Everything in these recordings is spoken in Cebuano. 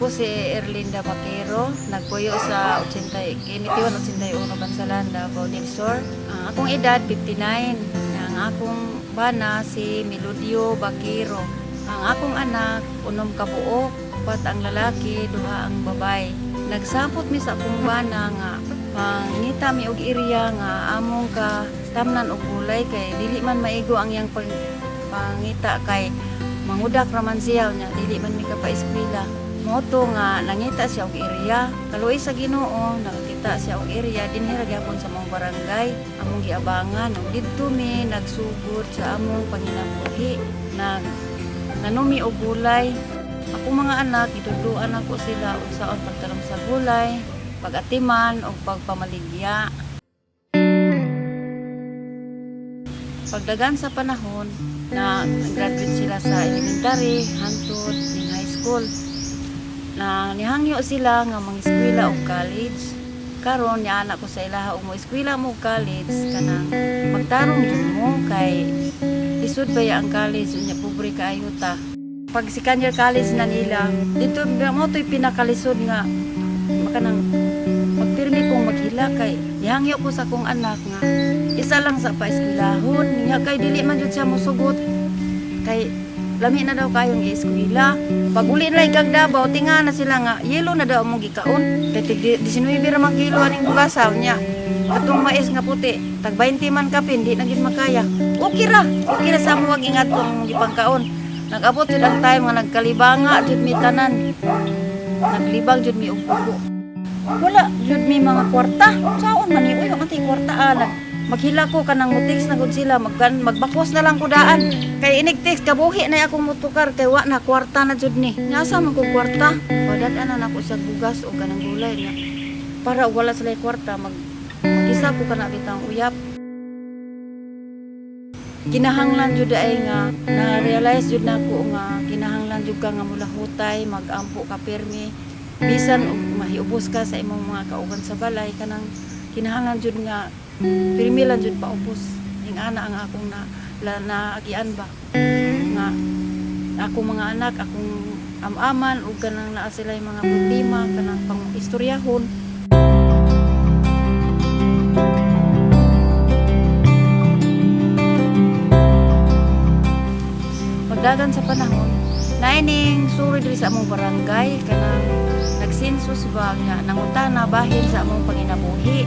Ako si Erlinda Baquero, nagpuyo sa 80, 81, 81 Bansalan, Davao del Sur. Ang akong edad, 59. Ang akong bana, si Melodio Baquero. Ang akong anak, 6 ka buok, 4 ang lalaki, 2 ang babae. Nagsapot mi sa akong bana nga mangita mi og area nga among ka tamnan og gulay kay dili man maigo ang iyang pangita kay mangudak raman siya nya dili man mi ka pa-eskwela. Mao to nga nangita siya og area. Kaluoy sa Ginoo, nakakita siya og area dinhi ra gyapon sa among barangay. Among giabangan ug didto mi nagsugod sa among panginabuhi. Nag nanumi og gulay. Akong mga anak, gitudloan nako sila unsaon pagtanom sa gulay, pag-atiman ug pagpamaligya. Pagdagan sa panahon na graduate sila sa elementary, hantod ning high school. Na nihangyo sila nga mangeskwela og college. Karon niana ko sa ilaha og mo-eskwela mo og college kanang magtarong jud mo kay lisod baya ang college unya pobre kaayo ta. Pag second year college na nila, dito mo to'y pinakalisod nga makanang magpirmi kong maghila kay nihangyo ko sa akong anak nga isa lang sa paeskwelahon nya kay dili man jud siya mosugot kay lami na daw kayong eskwela. Pag uli na ikag Davao, tinga na sila nga yelo na daw among gikaon kay tig 19 ra man kilo aning bugasaw nya katong mais nga puti tag 20 man kapin di na gyud makaya. Okay ra, okay ra sa amo wag ingat kung gipangkaon. Nag-abot jud ang time nga nagkalibanga jud mi tanan, naglibang jud mi og pugo. Wala jud mi mga kwarta. Saon man ni, uy, wa man tay kwarta ah. Maghila ko kanang mo-text na gud sila, magbakwas na lang ko daan. Kay inig text kabuhi na akong motukar kay wa na kwarta na jud ni. Nya man ko kwarta. Padad-an na nako sa bugas o kanang gulay na. Para og wala sila kwarta mag-isa ko kana bitang uyap. Kinahanglan jud ay nga na-realize jud nako nga kinahanglan jud ka nga mulahutay, magampo ka pirmi bisan og mahiubos ka sa imong mga kauban sa balay, kanang kinahanglan jud nga pirmi lang jud paubos. Ing ana ang akong na, la, naagian ba nga akong mga anak, akong am-aman ug kanang naa sila mga problema kanang pang istoryahon. Pagdagan sa panahon, naining suri diri sa among barangay kanang nagsensus ba nga nangutana bahin sa among panginabuhi.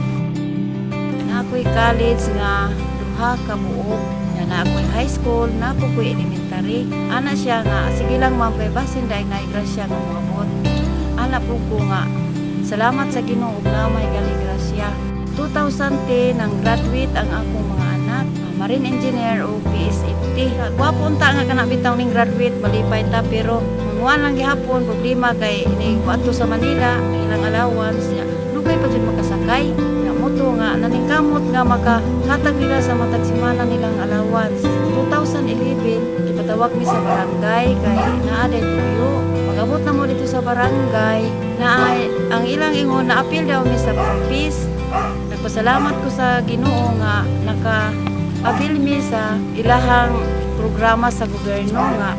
Na ako'y college nga 2 ka buok, nga na ako'y high school, na po ko'y elementary. Ana siya nga sige lang ma'am kay basin dahil naay grasya nga moabot. Ana po ko nga salamat sa Ginoo ug namay gali grasya. 2010 nang graduate ang akong mga anak, marine engineer o PSFT. Gwapo unta nga kana bitaw ning graduate, malipay ta, pero manguan lang gihapon problema kay ini kuadto sa Manila ilang allowance niya. Dugay pa jud makasakay. Nga moto nga naningkamot nga makahatag nila sa matag semana nilang allowance. 2011 gipatawag mi sa barangay kay naa day tuyo. Pag-abot na mo dito sa barangay, na ang ilang ingon na appeal daw mi sa peace. Nagpasalamat ko sa Ginoo nga naka-avail mi sa ilahang programa sa gobyerno nga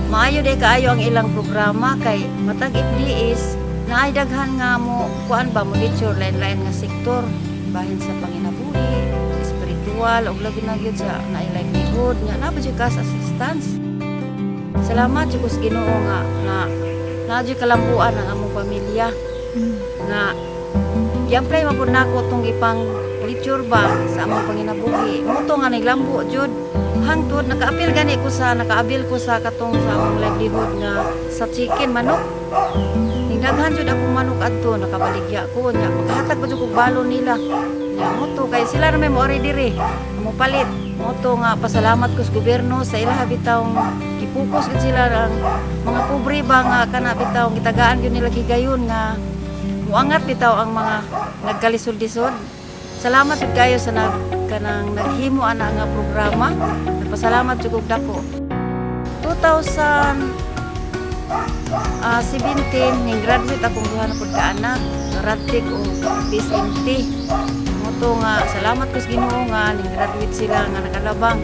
maayo day kaayo ang ilang programa kay matag FDS naay daghan nga mo kuan ba mo lecture lain-lain nga sektor bahin sa panginabuhi, espiritual ug labi na gyud sa naay livelihood nga naa ba jud cash assistance. Salamat jud ko sa Ginoo nga na naa jud kalambuan ang among pamilya nga gi-apply man pud nako tong ipang lecture ba sa among panginabuhi. Mo to nga naglambo jud. Hangtod naka-apil gani ko sa naka-abil ko sa katong sa among livelihood nga sa chicken manok. Ningdaghan jud akong manok adto, nakabaligya ko nya makahatag pa jud kog balon nila. Nya mo to kay sila ra may moari diri, mo palit. Mo to nga pasalamat ko sa gobyerno sa ilaha bitawng gipokus gid sila ang mga pobre ba nga kana bitaw gitagaan gyud nila higayon nga muangat bitaw ang mga nagkalisod-lisod. Salamat jud kayo sa nag kanang naghimo ana nga programa. Nagpasalamat jud kog dako. 2017 ning graduate akong duha na pud ka anak, Radtech o PSMT. Mo to nga salamat ko sa Ginoo nga ning graduate sila nga nakalabang.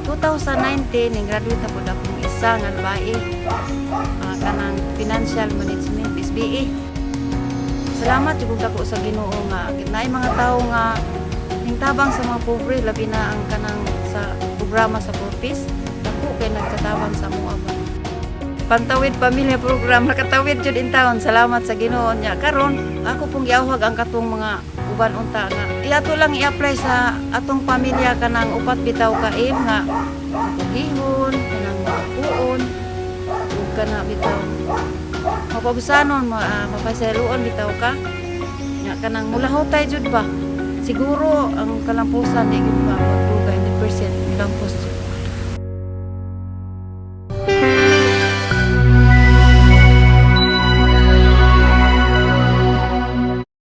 2019 ning graduate na pud akong isa nga babae. kanang financial management, SBA. Salamat jud dako sa Ginoo nga naay mga tawo nga ningtabang sa mga pobre, labi na ang kanang sa programa sa Purpose. Dako kay nagkatabang sa amoa ba. Pantawid Pamilya Program, nakatawid jud in taon. Salamat sa Ginoo nya. Karon ako pong giawhag ang katong mga uban unta nga iato lang i-apply sa atong pamilya kanang upat bitaw ka aim nga pugihon kanang puon ug kana bitaw mapabusanon mapasayloon bitaw ka nya kanang mulahutay jud ba. Siguro ang kalampusan di gyud pa magdugay, 100% milampos jud.